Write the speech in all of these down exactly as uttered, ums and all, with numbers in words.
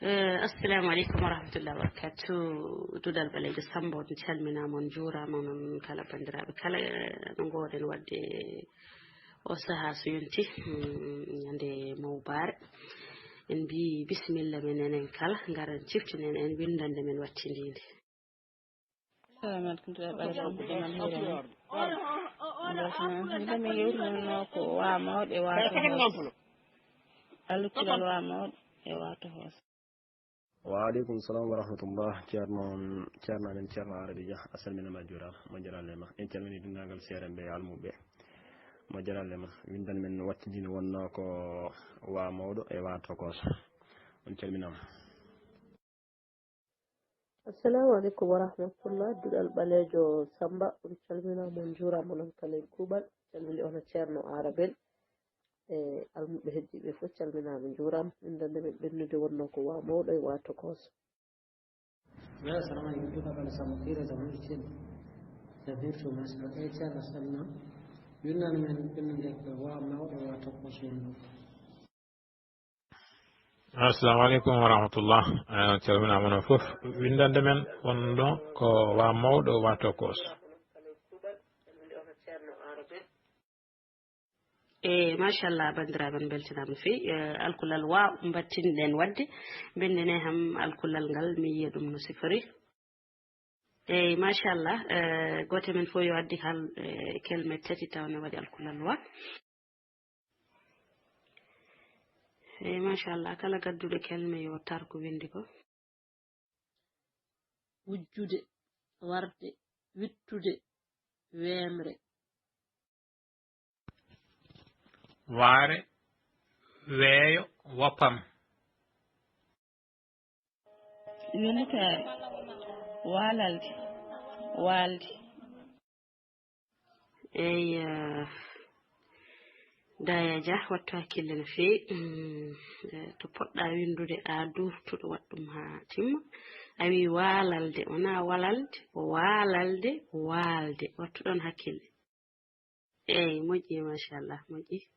Eh, assalamu aleykum wa rahmatullahi wa barakatuh. Duɗal ɓaleejo Samba, on calminaama, on njuuraama, onon kala banndiraaɓe kala, eh, no ngoowɗen waɗde o sahaa so yonti, mm, ñande mawbaare. En mbiyi bisimilla men enen kala, ngaren ciftinen en winndannde men wattindiinde. Assalamu aleykum, duɗal ɓaleejo Samba, jam hiire ma. Mbasma, min de mi yewtinanno ko wa mawɗo e wato hoos. Allukiral wa mawɗo e wato hoos. Wa aleykum salam wa rahmatullah. Ceerno, ceerno amen, Ceerno Arabi Dia, a salminaama, a juuraama, mo jaraale ma. En calmini denndaangal seerenɓe e almuɓe. Mo jaraale ma. Winndannde men wattindinde wonno ko wa mawɗo e wato hoos. On calminaama. Assalamu aleykum wa rahmatullah. Duɗal ɓaleejo Samba, on calminaama, on njuuraama, onon kala e kuuɓal. Calmini on e Ceerno Arabel. E almuɓe heddiiɓe fof calminaama, njuuraama. Winndannde men ɓennude wonno ko wa mawɗo e wato hoos. Eyi, assalamu aleykum. Duɗal ɓaleejo Samba, hiire jam, hiire cellal. Jam hiire to, machallah. Eyi, Ceerno, a salminaama. Winndannde men ɓennude ko wa mawɗo e wato hoos wonno. Assalamu aleykum wa rahmatullah. Eh, calminaama onon fof. Winndannde men wonno ko wa mawɗo wato hoos. Eyi, machallah, banndiraaɓe, on mbeltanaama no feewi. Eh, alkulal wa mbattinɗen waɗde, mbinndane ham alkulal ngal, mi yiya ɗum no sifori. Eyi, machallah, eh, gooto men fof yo addi hal, eh, kelme tati taw ne waɗi alkulal wa. Eyi, machallah, kala gadduɗo kelme yo tar ko winndi ko. Wujjude, warde, wittude, weemre. Waare, weeyo, wopam. Weltaare, waalalde, waalde. Eyi, eh, Daya Dia, wattu hakkille no feewi. Mm, eh, to poɗɗa winndude, a duuftuɗo, waɗ ɗum haa timma. A wii waalalde, wonaa walalde, ko waalalde, waalde. Wattu ɗoon hakkille. Eyi, moƴƴi, machallah, moƴƴi.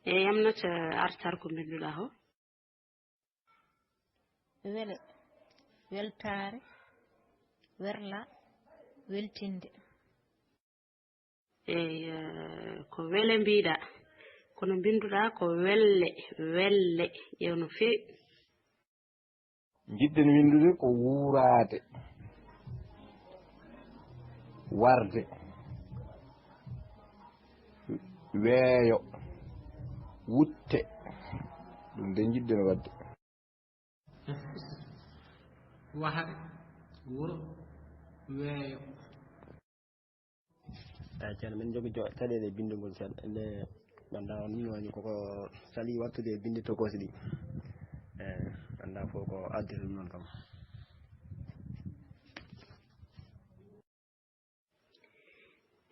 Eyi, yamnata artar ko mbinnduɗaa ko. Wele, weltaare, werla, weltinde. Eyi, eh, ko wele mbiɗa, kono mbinnduɗaa ko welle, welle, ƴeew no feewi. Njiɗɗen winndude ko wuuraade, warde, weeyo, wutte. Ɗum de njiɗɗen waɗde. Wahre, wuro, weeyo. Eyi, ceerno, min njogi jo-, caɗeele binndugol seeɗa. Nde ngannduɗaa on ni woni koko salii wattude e binndi tokoosi ɗi. Eyi, anndaa fof ko addiri ɗum noon kam.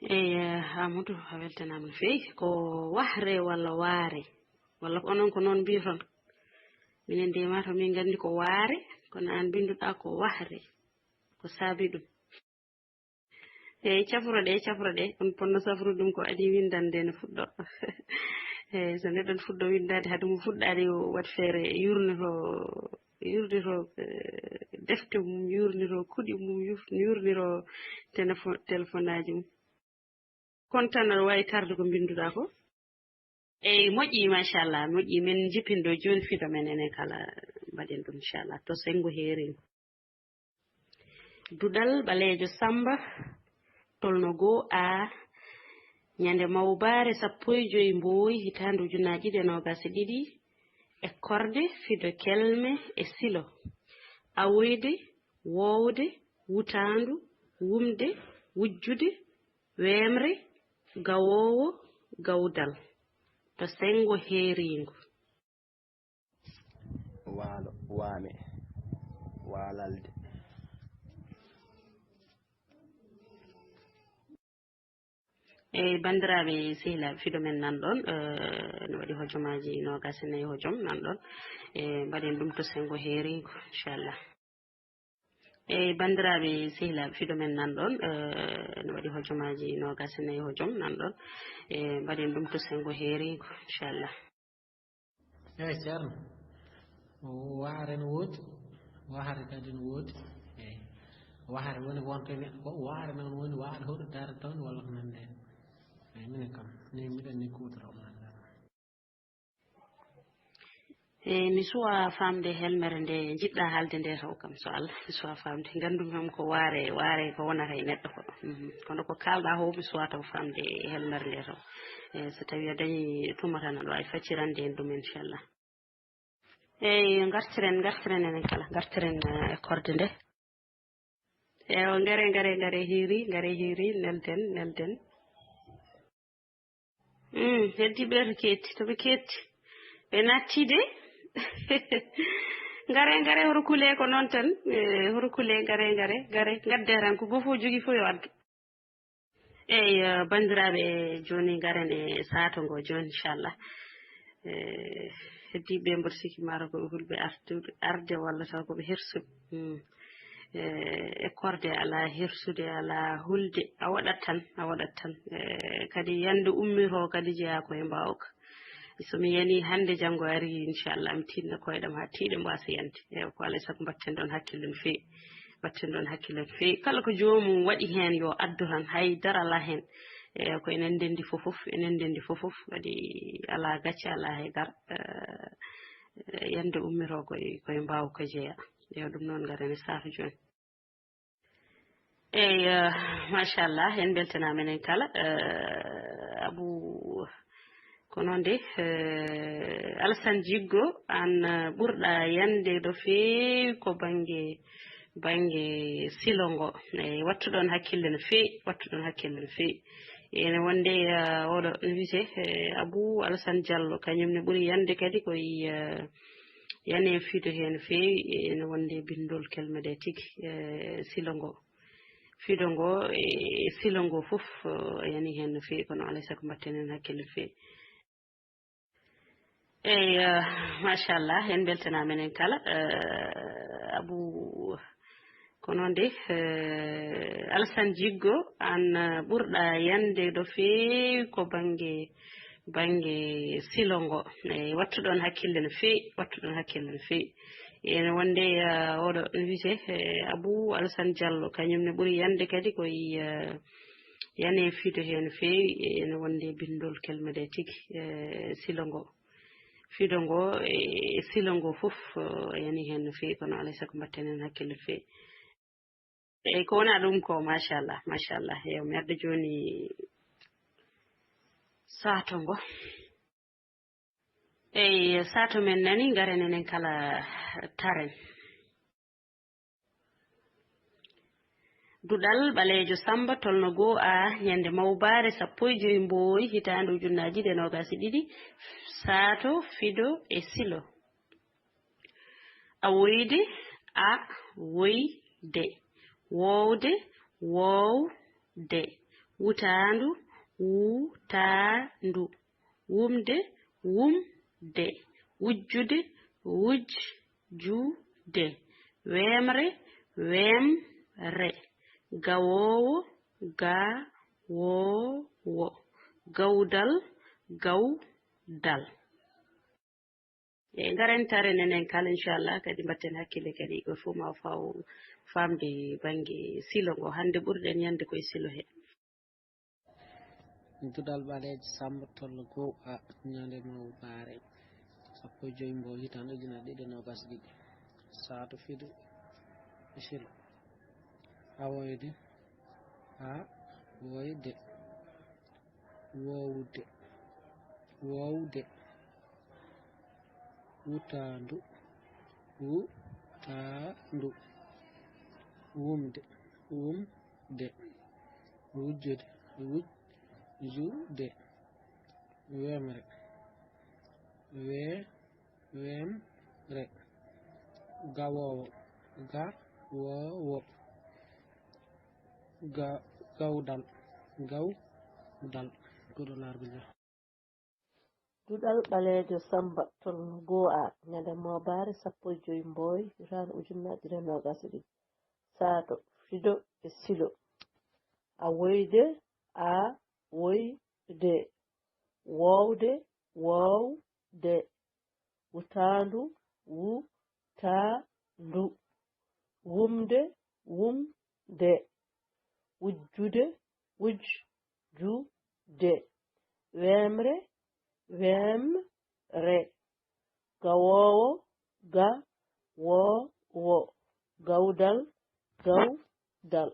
Eyi, Amadou, a weltanaama no feewi. Ko wahre walla waare? Walla ko onon ko noon mbiyoton? Minen de mataw min nganndi ko waare, kono aan mbinnduɗaa ko wahre. Ko saabi ɗum? Eyi, cafro ɗe, cafro ɗe. On ponno safrude ɗum ko adii winndannde ne fuɗɗo. Eyi, so neɗɗo ne fuɗɗo winndaade, hade mo fuɗɗaade, o waɗ feere yuurnito, yuurnito, eh, defte mum, yuurnito kuɗi mum, yuf-, yuurnito telefo-, telefonaaji mum. Kono tan aɗa waawi tarde ko mbinnduɗaa ko. Eyi, moƴƴi, machallah, moƴƴi. Men njippin ɗo jooni fido men enen kala, mbaɗen ɗum, inchallah, to senngo heerengo. Duɗal ɓaleejo Samba, tolno goo A, ñande mawbaare sappo e joy mbooy, hitaande ujunnaaji ɗiɗi e noogaas e ɗiɗi, e korde, fido kelme e silo. Awoyde, woowde, wutaandu, wumde, wujjude, weemre, gawoowo, gawdal. To senngo heeriingo. Waalo, waame, waalalde. Eyi, banndiraaɓe sehilaaɓe, fido men nan ɗoon, eh, no waɗi hojomaaji noogaas e nayi hojom nan ɗoon. Eh, mbaɗen ɗum to senngo heeriingo, inchallah. Eyi, banndiraaɓe sehilaaɓe, fido men nan ɗoon, eh, no waɗi hojomaaji noogaas e nayi hojom nan ɗoon. Eh, mbaɗen ɗum to senngo heeriingo, inchallah. Eyi, ceerno. Wahre no woodi, wahre kadi no woodi. Eyi. Wahre woni wonto neɗɗo ko wahre noon woni wahre hoɗo dara toon walla ko nande. Eyi, minen kam ni miɗen ni kuutoro. Eyi, mi suwa famde helmere nde njiɗɗa haalde nde taw kam so Allah mi suwa famde. Ngandumi kam ko wahre, wahre ko wonata e neɗɗo ko. Mhm. Kono ko kalɗa ko mi suwa taw famde helmere nde taw. Eyi, so tawi a dañi tuma tan aɗa wawi faccirande en ɗum inchallah. Eyi, ngartiren, ngartiren enen kala, ngartiren, eh, e korde nde. Ewa, ngare, ngare, ngare, hiiri, ngare, hiiri, nelden, nelden. Mm, heddi ɓe to keetti, to ɓe keetti. Ɓe natti de. Ngare, ngare, horo kule ko noon tan. Eh, horo kule, ngare, ngare, ngare, ngadde tan, ko goo fof jogi fof yo addu. Eyi, eh, banndiraaɓe, jooni ngaren e saato ngo jooni, inchallah. Eh, heddiiɓe mboɗo sikki maaro ko ɓe hulɓe artude, arde walla taw ko ɓe hersuɓe. Hmm. Eh, e korde alaa hersude, alaa hulde, a waɗat tan, a waɗat tan. Eh, kadi yande ummiroo kadi jeyaa ko e mbaawka. So mi yanii hannde, janngo ari, inchallah, mi tinna koyɗam haa tiiɗe mbaasa yande. Eyi, ko alaa e sago mbatten ɗoon hakkille no feewi. Mbatten ɗoon hakkille no feewi. Kala ko joomum waɗi heen, yo addu tan, hay dara alaa heen. Eyi, ko enen ndenndi fof fof, enen ndenndi fof fof. Waɗi alaa gacce, alaa hay dara. Eh, eh, yande ummiroo koye, koye mbaawka jeyaa. Eyi, ɗum noon ngaren e saato jooni. Eyi, eh, machallah, en mbeltanaama enen kala. Eh, Abou, ko noon de, eh, Alassane Jiggo, aan, eh, ɓurɗa yande no feewi ko bannge, bannge silo ngo. Eyi, wattu ɗoon hakkille no feewi, wattu ɗoon hakkille no feewi. Ene wonde, eh, oɗo no wiyetee, eh, Abou Alassane Diallo, kañum ne ɓuri yande kadi koye, eh, yani en fiido heen no feewi, ene wonde binndol kelme ɗe tigi, eh, silo ngo. Fiido ngo, e silo ngo fof, eh, yani heen no feewi, kono alaa e sago mbatten heen hakkille no feewi. Eyi, eh, machallah, en mbeltanaama enen kala. Eh, Abou, ko noon de, eh, Alassane Jiggo, aan, eh, ɓurɗa yande no feewi ko bannge, bannge silo ngo. Eyi, wattu ɗoon hakkille no feewi, wattu ɗoon hakkille no feewi. Ene wonde, eh, oɗo no wiyetee, eh, Abou Alassane Diallo, kañum ne ɓuri yande kadi koye, eh, yani en fiido heen no feewi, ene wonde binndol kelme ɗe tigi, eh, silo ngo. Fiido ngo, e silo ngo fof, eh, yani heen no feewi, kono alaa e sago mbatten heen hakkille no feewi. Eyi, ko wona ɗum ko, machallah, machallah. Eyo, mi adda jooni saato ngo. Eyi, saato men nani, ngaren enen kala taren. Duɗal ɓaleejo Sammba tolno goo A, ñande mawbaare sappo e joy Mbooy, hitaande ujunnaaji ɗiɗi e noogaas e ɗiɗi, saato, fido e silo. A woyde, a, woyde. Woowde, woowde. Wutaandu, wutaandu. Wumde, wumde. Wujjude, wujjude. Weemre, weemre. Gawoowo, gawoowo. Gawdal, gawdal. E ngaren taren enen kala, inchallah, kadi mbatten hakkille kadi ko fof ma faw famde bannge silo ngo. Hannde ɓurɗen yande koye silo he. Duɗal ɓaleejo Sammba tolno goo A, ñande mawbaare sappo e joy Mbooy, hitaande ujunere ɗiɗi e noogaas e ɗiɗi. Saato, fido e silo. A woyde, a woyde. Woowde, woowde. Wutaandu, wutaandu. Wumde, wumde. Wujjude, wujjude. Weemre, we, weemre. Gawoowo, gawoowo. Ga-, gawdal, gawdal. Koɗo laargo ja. Duɗal ɓaleejo Sammba tolno goo A, ñande mawbaare sappo e joy Mbooy, hitaande ujunnaaje ɗiɗi e noogaas e ɗiɗi. Saato, fido e silo. A woyde, a woyde. Woowde, woowde. Wutaandu, Wu, ta, ndu. Wumde, wum, de. Wujjude, wuj, ju, de. Weemre, weem, re. Gawoowo, ga, woo, wo. Gawdal, gaw, dal.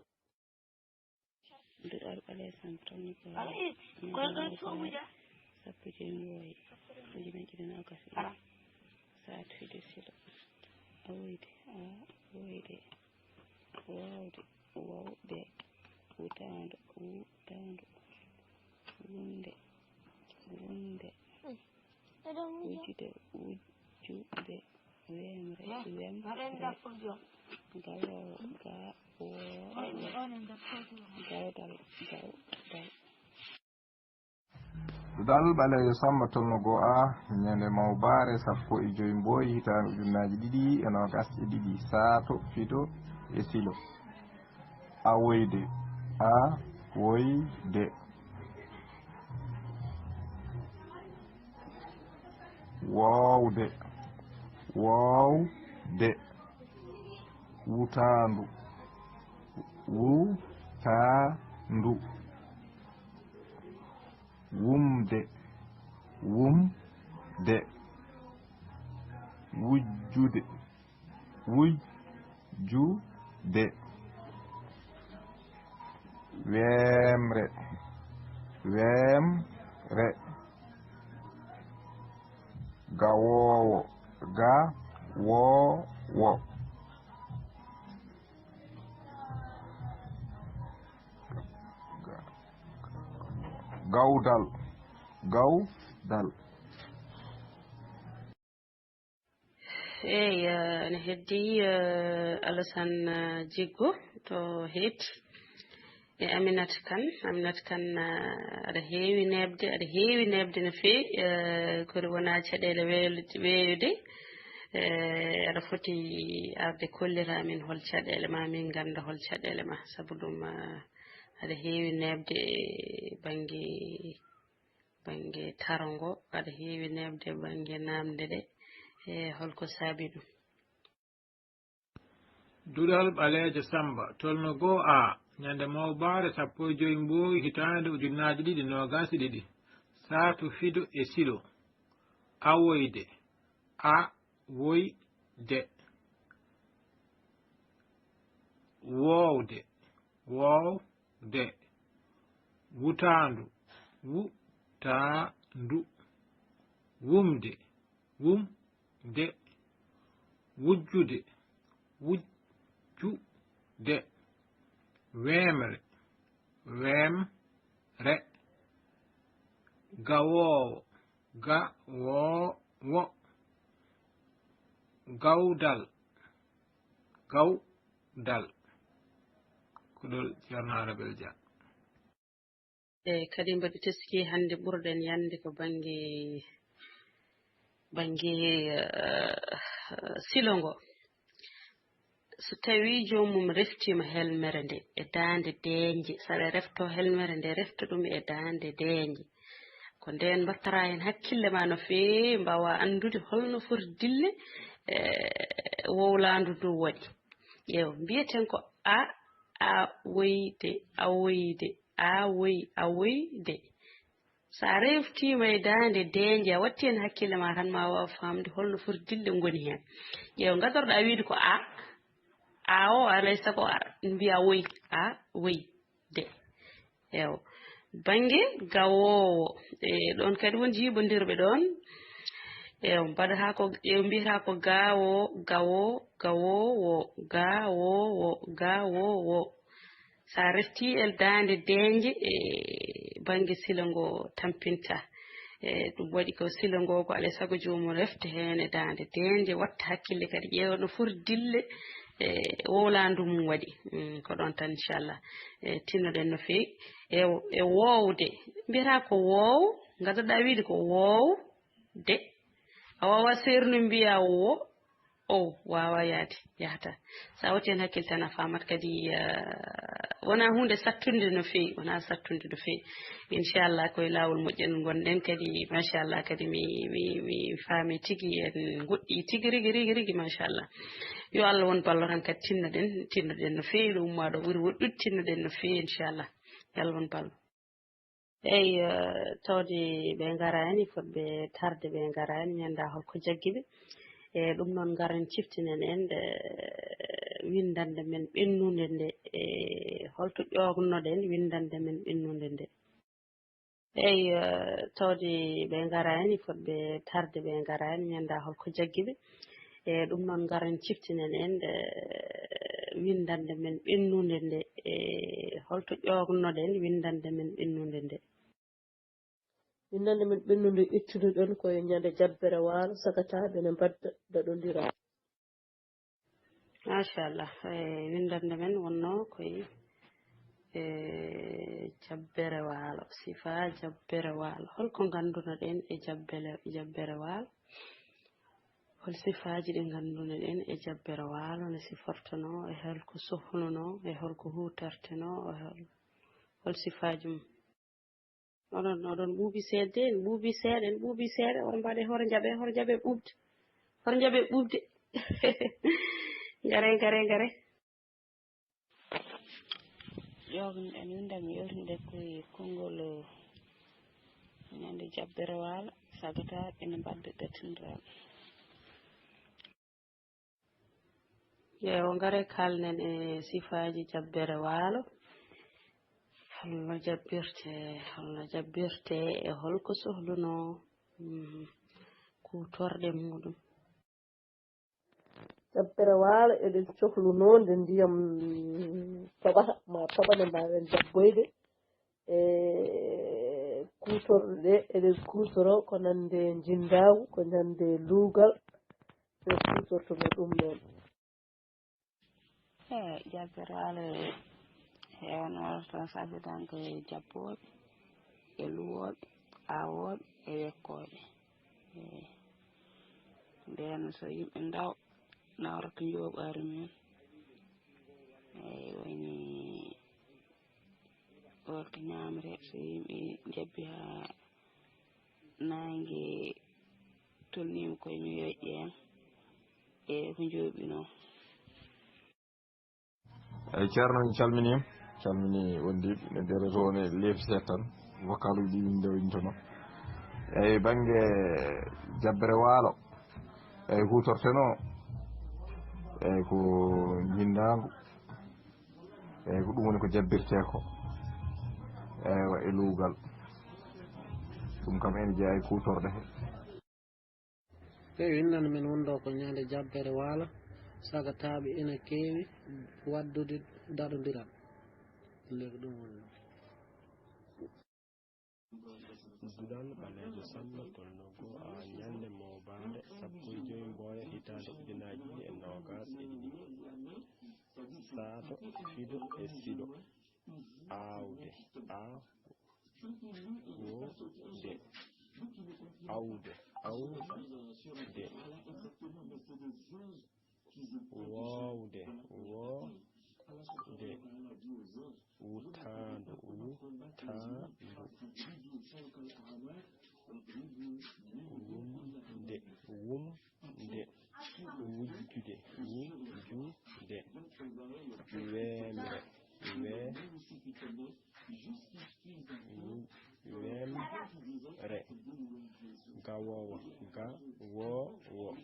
Duɗal ɓaleesam tolni ko sappo joyi ɓooyi ujunaaji ɗiɗi noogas e ɗiɗi. Saatu fide silo. Awoyde, a, woyde. Woowde, wowde. Wutaandu, wutaandu. Wunde, wunde. Wujjude, wujjude. Weemre, wemre. Gawoowo, ga, woo, wo. Gawdal, gaw, dal. Duɗal ɓaleejo Sammba tolno goo A, ñande mawbaare sappo e joyi ɓooyi hitaande ujunnaaji ɗiɗi e noogas e ɗiɗi. Saatu, fido e silo. Awoyde, a, woyde. Woowde, woowde. Wutaandu, wutaandu. Wumde, wumde. Wujjude, wujjude. Weemre, weemre. Gawoowo, gawoowo. Gawdal, gawdal. Eey, eh, ene heddii, eh, Alassane, eh, Jiggo to Heyti. E Aminata Kane, Aminata Kane, eh, aɗa heewi neeɓde, aɗa heewi neeɓde no feewi, eh, kono wonaa caɗeele weelo-, weeyo de. Eh, aɗa foti arde kolliraa min hol caɗeele ma, min ngannda hol caɗeele ma. Sabu ɗum, eh, aɗa heewi neeɓde e bannge, bannge taro ngo, aɗa heewi neeɓde bannge naamnde ɗe. E holko saabi ɗum? Duɗal ɓaleejo Sammba, tolno goo A, ñande mawbaare sappo e joyi ɓooyi hitaande ujunnaaji ɗiɗi noogas e ɗiɗi. Saatu fido e silo. Awoyde, a, woyde. Woowde, woowde. Wutaandu, wutaandu. Wumde, wumde. Wujjude, wujjude. Weemre, weemre. Gawoowo, gawoowo. Gawdal, gawdal. Kuɗol Ceerno Arabel Dia. E kadi mbaɗi teski hannde ɓurɗen yande ko bannge, bannge, eh, silo ngo. So tawii joomum reftiima helmere nde e daande deenje, saɗa refto helmere nde, refto ɗum e daande deenje. Ko ndeen mbattara heen hakkille ma no feewi, mbaawa anndude holno foti dille, eh, wowlaandu ndu waɗi. Ƴeew, mbiyeten ko a, a woyde, a woyde, a woy, a woyde. So a reftiima e daande deenje, a watti heen hakkille ma tan, ma waaw faamde holno foti dille ngoni heen. Ƴeew, ngadorɗaa wiide ko a, a o, alay sago ara, mbiya woy, a woy, de. Eew. Bannge gawoowo, e ɗoon kadi won jiiɓondirɓe ɗoon. Eew, mbaɗata ko, eew, mbiyata ko gaawo, gawo, gawoowo, gawoowo, gawoowo. So a reftii e daande deenje, e bannge silo ngo tampinta. E ɗum waɗi ko silo ngo ko alaa e sago joomum refta heen e daande deenje, watta hakkille kadi ƴeewa no foti dille, e wowlaandu mum waɗi. Mm, ko ɗoon tan, inchallah. E tinnoɗen no feewi. E, e woowde. Mbiyata ko woow, ngaddoɗaa wiide ko woowde. A waawaa seerndude mbiyaa wo, O waawaa yahde, yahata. So a watti heen hakkille tan, a faamat kadi, eh, wonaa huunde sattunde no feewi, wonaa sattunde no feewi. Inchallah, ko e laawol moƴƴol ngonɗen kadi, machallah, kadi mi, mi, mi faami tigi, en ngoɗɗii tigi rigi, rigi, rigi, machallah. Yo Allah won ballo tan kadi, tinnoɗen, tinnoɗen no feewi, ɗo ummaa ɗo ɓuri woɗɗude, tinnoɗen no feewi, inchallah. Yo Allah won ballo. Eyi, eh, tawde ɓe ngaraani, fotɓe tarde ɓe ngaraani, mi anndaa hol ko jaggi ɓe. E ɗum noon, ngaren ciftinen en nde winndannde men ɓennunde nde, e holto ƴoognoɗen winndannde men ɓennunde nde. Eyi, eh, tawde ɓe ngaraani, fotɓe tarde ɓe ngaraani, mi anndaa hol ko jaggi ɓe. E ɗum noon, ngaren ciftinen en nde winndannde men ɓennunde nde, e holto ƴoognoɗen winndannde men ɓennunde nde. Winndannde men ɓennunde ittunoɗen ko e ñande jabbere waalo, sagataaɓe ene mbadda daɗondiral. Machallah, e winndannde men wonnoo ko e, e jabbere waalo, sifaa jabbere waalo. Hol ko nganndunoɗen e jabbere, jabbere waalo? Hol sifaaji ɗi nganndunoɗen e jabbere waalo no sifortonoo, e hol ko sohlunoo, e hol ko huutortenoo, e hol, hol sifaaji mum? Oɗon, oɗon ɓuuɓi seeɗa de, en ɓuuɓi seeɗa, en ɓuuɓi seeɗa, on mbaɗe hor njaɓe, hor njaɓe ɓuuɓde, hor njaɓe ɓuuɓde. Ngare, ngare, ngare. Ƴoognoɗen winndannde, mi yewtinde ko e konngol ñande jabbere waalo, sagataaɓe ene mbadda daɗondiral. Yeewa, ngare kaalnen e sifaaji jabbere waalo. Holno jabbirte, holno jabbirte e holko sohlunoo, mm, kuutorɗe muuɗum. Jabbere waalo eɗen cohlunoo nde ndiyam toɓata, maa toɓa nde mbaawen jabboyde. E kuutorɗe ɗe eɗen kuutoroo ko nande njinndaangu, ko nande luugal, ɓe kuutortonoo ɗum noon. E jabbere waalo heewno tan sabi tan ko e jabbooɓe, e luwooɓe, awooɓe, e wekkooɓe. E ndeen so yimɓe ndaw nawrata njooɓaari mum, e wayni Wonko ñaamre, so yimɓe njabbi haa naange tolniima koye mum, yo ƴeew e ko njooɓinoo. Eyi, Ceerno, en calminiima, calminii wondiiɓe, nde dere toon e leefi seeɗa tan, vocal uji ɗi min ndewintonoo. Eyi, bannge jabbere waalo, eyi, huutortenoo, eyi, ko njinndaangu. Eyi, ko ɗum woni ko jabbirtee ko. Eywa, e luugal. Ɗum kam ene jeyaa e kuutorɗe he. Eyi, winndannde men wonɗo ko ñande jabbere waalo, sagataaɓe ina keewi waɗdude daɗondiral. Nder ɗum woni. Duɗal ɓaleejo Samba tolno goo a ñalnde moobaande sappo e joy mboore hitaande ujunaaji ɗiɗi e noogaas e ɗiɗi. Saato, fido e sido. Aawde, a, wo, de. Awde, aw, de. Woowde, wo, de. Wutaandu, wu, taa, ndu. Wumde, wumde. Wujjude, wu, ju, de. Weemre, we, wemre. Gawoowo, ga, woo, wo.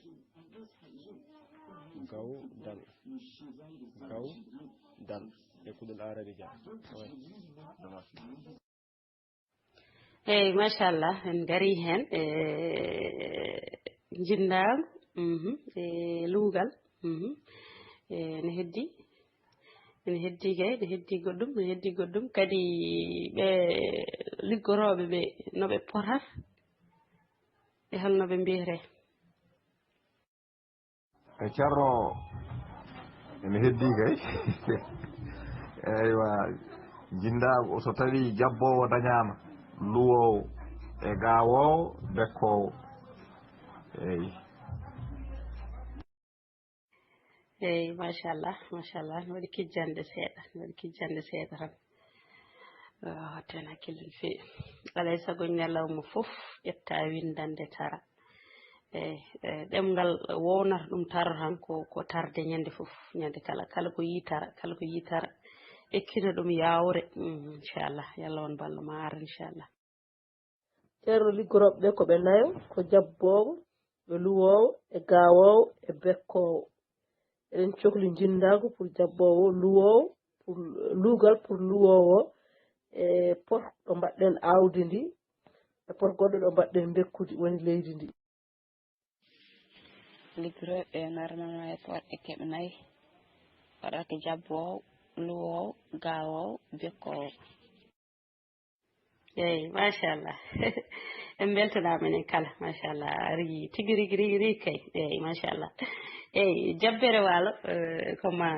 Gawdal, gawdal. E kuɗol aarabi ja. Eyi, machallah, en ngarii heen e njinndaangu, mhm, e luugal, mhm. E ne heddii, ene heddii kay, ne heddii goɗɗum, ne heddii goɗɗum. Kadi ɓe liggorooɓe ɓe, no ɓe potata, e holno ɓe mbiyetee? E Ceerno, ene heddii kay. Eywa, njinndaangu, so tawii jabboowo dañaama, luwoowo e gaawoowo, bekkoowo. Eyi. Eyi, machallah, machallah. No waɗi kijjande seeɗa, no waɗi kijjande seeɗa tan. Watten hakkille no feewi. Alay sago ñalawma fof ƴetta windande tara. Eyi, e, ɗemngal wownata ɗum taro tan ko, ko tarde ñande fof, ñande kala, kala ko yi tara, kala ko yi tara, ekkina ɗum yaawre. Mm, inchallah, yalla on ballo ma ar, inchallah. Ceerno liggorooɓe ɓe ko ɓe nayo, ko jabboowo, e luwoowo, e gaawoowo, e bekkoowo. Eɗen cohli njinndaangu pour jabboowo, luwoowo, pour luugal pour luwoowo, e pot ɗo mbaɗɗen aawdi ndi, e pot goɗɗo ɗo mbaɗɗen mbekkudi, woni leydi ndi. Liggorooɓe ɓe normalement e pot e keɓe nayi, waɗata ko jabboowo, luwoowo, gaawoowo, bekkoowo. Eyi, machallah. En mbeltanaama enen kala, machallah. Ari tigi rigi rigi rigi kay. Eyi, machallah. Eyi, jabbere waalo, eh, ko ma,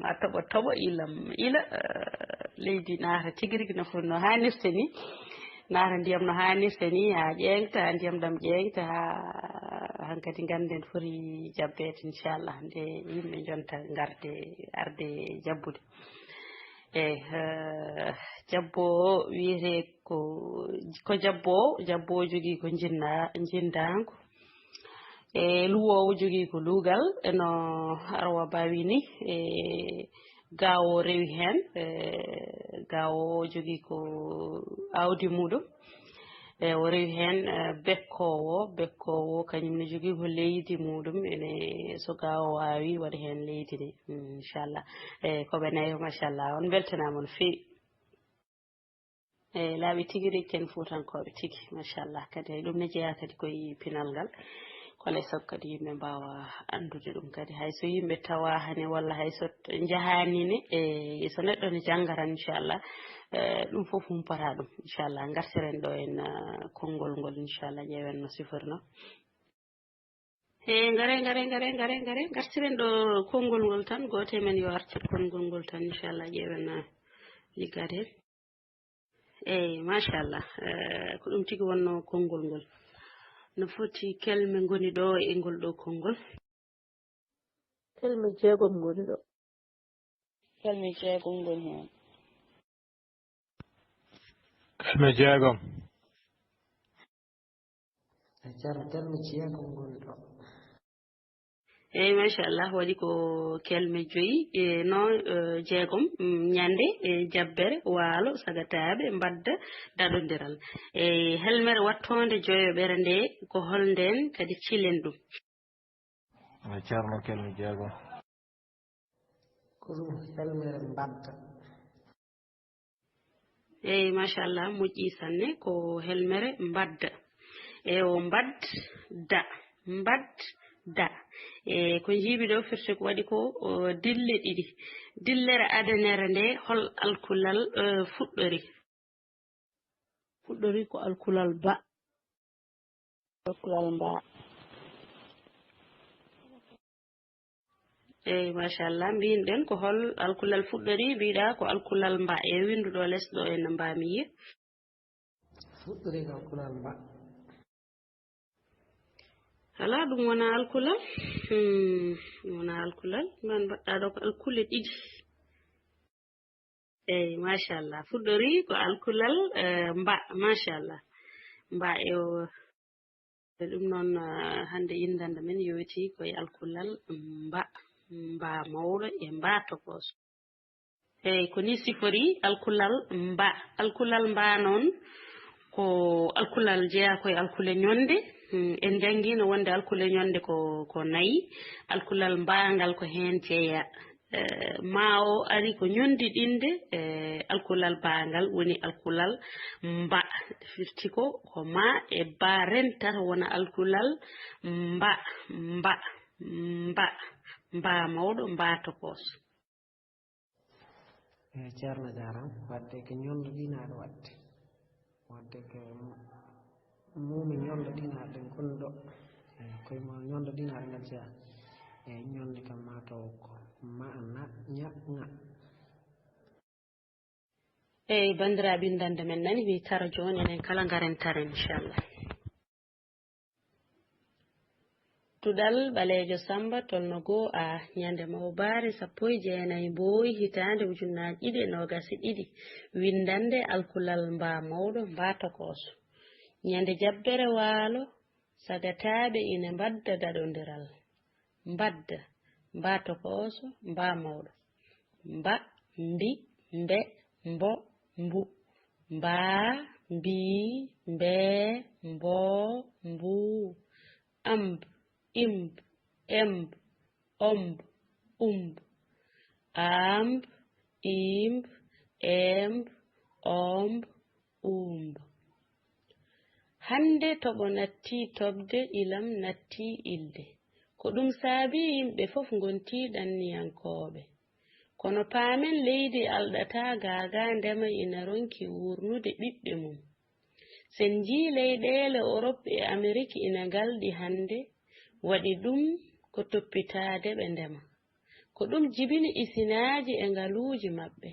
ma toɓo toɓo, ila, ila, eh, leydi naata tigi rigi no foti no haanirta ni. Naata ndiyam no haanirta ni, haa ƴeeŋta, haa ndiyam ɗam ƴeeŋta, haa hankadi ngannden foti jabbeede, inchallah. Nde yimɓe njonta ngarde, arde jabbude. Eyi, eh, jabboowo wiyetee ko, ko jabboowo, jabboowo jogii ko njinna-, njinndaangu. E luwoowo jogii ko luugal, e no Arwa Ba wi ni, e gaawoowo rewi heen, e gaawoowo jogii ko aawdi muuɗum. E o rewi heen, e, bekkoowo, bekkoowo kañum ne jogii ko leydi muuɗum, ene so gaawoowo aawii waɗa heen leydi ndi, inchallah. E, ko ɓe nayo, machallah, on mbeltanaama no feewi. Eyi, laaɓi tigi rigi, ken Fuutankooɓe tigi, machallah. Kadi hay ɗum ne jeyaa kadi koye pinal ngal. Ko alay sago kadi yimɓe mbaawa anndude ɗum kadi. Hay so yimɓe tawaaka ne walla hay so njahaani ne, e so neɗɗo ne jannga tan, inchallah, e, ɗum fof humpataa ɗum, inchallah. Ngartiren ɗo en, e, konngol ngol, inchallah, ƴeewen no sifori noon. Eyi, ngare, ngare, ngare, ngare, ngare. Ngartiren ɗo konngol ngol tan. Gooto e men yo artir konngol ngol tan, inchallah, ƴeewen, eh, liggaade heen. Eyi, machallah. Eh, ko ɗum tigi wonnoo konngol ngol. No foti kelme ngoni ɗo e ngol ɗo konngol? Kelme jeegom ngoni ɗo. Kelme jeegom ngoni heen. Kelme jeegom. E ceerno, kelme jeegom ngoni ɗo. Eyi, machallah, waɗi ko kelme joyi, e, non, e, jeegom, mm, ñande, e, jabbere, waalo, sagataaɓe, mbadda, daɗondiral. E, helmere wattoonde joyoɓere nde, ko hol ndeen, kadi cilen ɗum? E ceerno, kelme jeegom. Ko ɗum helmere mbadda. Eyi, machallah, moƴƴi sanne, ko helmere mbadda. E o mbad, da, mbad, da. E ko njiimi ɗo firti ko waɗi ko, o, dille ɗiɗi. Dillere adanere nde hol alkulal, e, fuɗɗori? Fuɗɗori ko alkulal ba. Alkulal mba. Eyi, machallah, mbin ɗen ko hol alkulal fuɗɗori, mbiɗa ko alkulal mba. E winndu ɗo les ɗo en mba mi yiya. Fuɗɗori ko alkulal mba. Alaa, ɗum wona alkulal. Hmm, ɗum wona alkulal. Man mbaɗɗa ɗo ko alkule ɗiɗi. Eyi, machallah. Fuɗɗori ko alkulal, eh, mba, machallah. Mba e o, e ɗum noon, eh, hannde inndannde men yowiti koye alkulal mba, mba mawɗo e mba tokooso. Eyi, ko nii sifori alkulal mba. Alkulal mba noon ko alkulal jeyaa koye alkule ñonde. Hmm, en njanngiino wonde alkule ñonde ko, ko nayi. Alkulal mba ngal ko heen jeyaa. Eh, ma o ari ko ñondiɗinde, eh, alkulal ba ngal woni alkulal mba. Firti ko, ko ma e ba rentata wona alkulal mba, mba, mba, mba mawɗo, mba tokooso. E ceerno jaaraama, waɗde ko ñondiɗinaaɗo waɗde. Waɗde ko muumi ñondiɗinaaɗo ngon ɗo. E koye mo ñondiɗinaaɗo ngal jeyaa. E ñonde kam ma taw ko ma na ña ŋa. Eyi, banndiraaɓe, inndannde men nani, wi tara jooni, enen kala ngaren taren, inchallah. Duɗal ɓaleejo Sammba tolno goo A, ñande mawbaare sappo e jeenayi Mbooy, hitaande ujunnaaji ɗiɗi e noogaas e ɗiɗi, winndannde alkulal Mbaa Mawɗo, Mbaa Tokooso. Ñande jabbere waalo, sagataaɓe ina mbadda daɗondiral. Mbadda, Mbaa Tokooso, Mbaa Mawɗo. Mba, mbi, mbe, mbo, mbu. Mbaa, mbii, mbee, mboo, mbuu. Amb, imb, emb, omb, umb. Amb, imb, emb, omb, umb. Hannde toɓo nattii toɓde, ilam nattii ilde. Ko ɗum saabii yimɓe fof ngontii ɗanniyankooɓe. Kono paamen leydi alɗataa gaagaa ndema ina ronki wuurnude ɓiɓɓe mum. Sen njii leyɗeele Orop e Amerik ina ngalɗi hannde, waɗi ɗum ko toppitaade ɓe ndema. Ko ɗum jibini isinaaji e ngaluuji maɓɓe.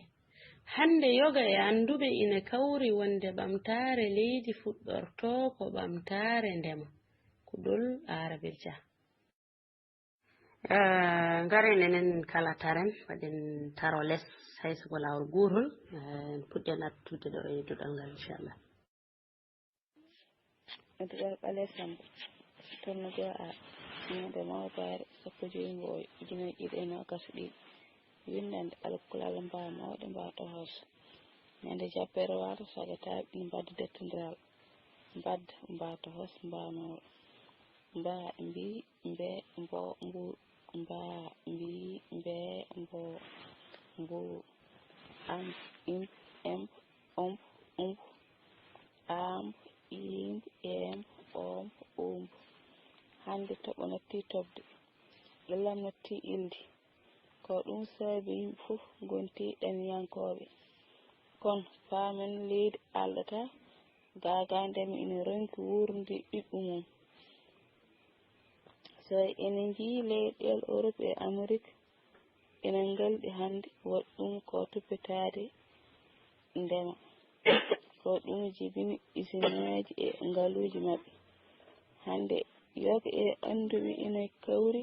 Hannde yoga e annduɓe ina kawri wonde ɓamtaare leydi fuɗɗortoo ko ɓamtaare ndema. Kuɗol Aarabil Jah. Eh, ngaren enen kala taren, waɗen taro les, hay so ko laawol gootol, eh, en puɗɗen attude ɗo e duɗal ngal, inchallah. E duɗal ɓaleejo Sammba, tolno goo A, ñande mawbaare sappo e joy Mbooy, ujunaaji ɗiɗi e noogaas e ɗiɗi, winndannde alkulal Mbaa Mawɗo, Mbaa Tokooso. Ñande jabbere waalo, sagataaɓe ina mbadda daɗondiral. Mbadda, Mbaa Tokooso, Mbaa Mawɗo. Mba, mbi, mbe, mbo, mbu. Mba, mbi, mbe, mbo, mbu. Amb, imb, emb, omb, umb. Amb, imb, emb, omb, umb. Hannde toɓo nattii toɓde, ilam nattii ilde. Ko ɗum saabii yimɓe fof ngontii ɗanniyankooɓe. Kono paamen leydi alɗataa gaagaa ndema ina ronki wuurnude ɓiɓɓe mum. So enen njii leyɗeele Orop e Amerik ina ngalɗi hannde, waɗi ɗum ko toppitaade ndema. Ko ɗum jibini isinaaji e ngaluuji maɓɓe. Hannde yoga e annduɓe ina kawri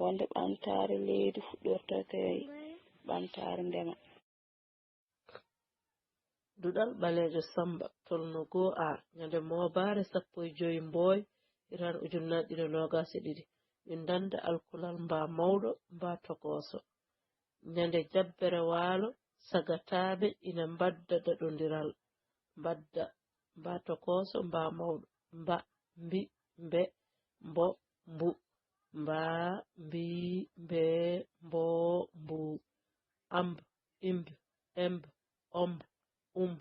wonde ɓamtaare leydi fuɗɗortoo ko e ɓamtaare ndema. Duɗal ɓaleejo Sammba, tolno goo A, ñande mawbaare sappo e joy Mbooy, hitaande ujunaaji ɗiɗi e noogaas e ɗiɗi, winndannde alkulal Mbaa Mawɗo, Mbaa Tokooso. Ñande jabbere waalo, sagataaɓe ina mbadda daɗondiral. Mbadda, Mbaa Tokooso, Mbaa Mawɗo. Mba, mbi, mbe, mbo, mbu. Mba, mbi, mbe, mbo, mbu. Amb, imb, emb, omb, umb.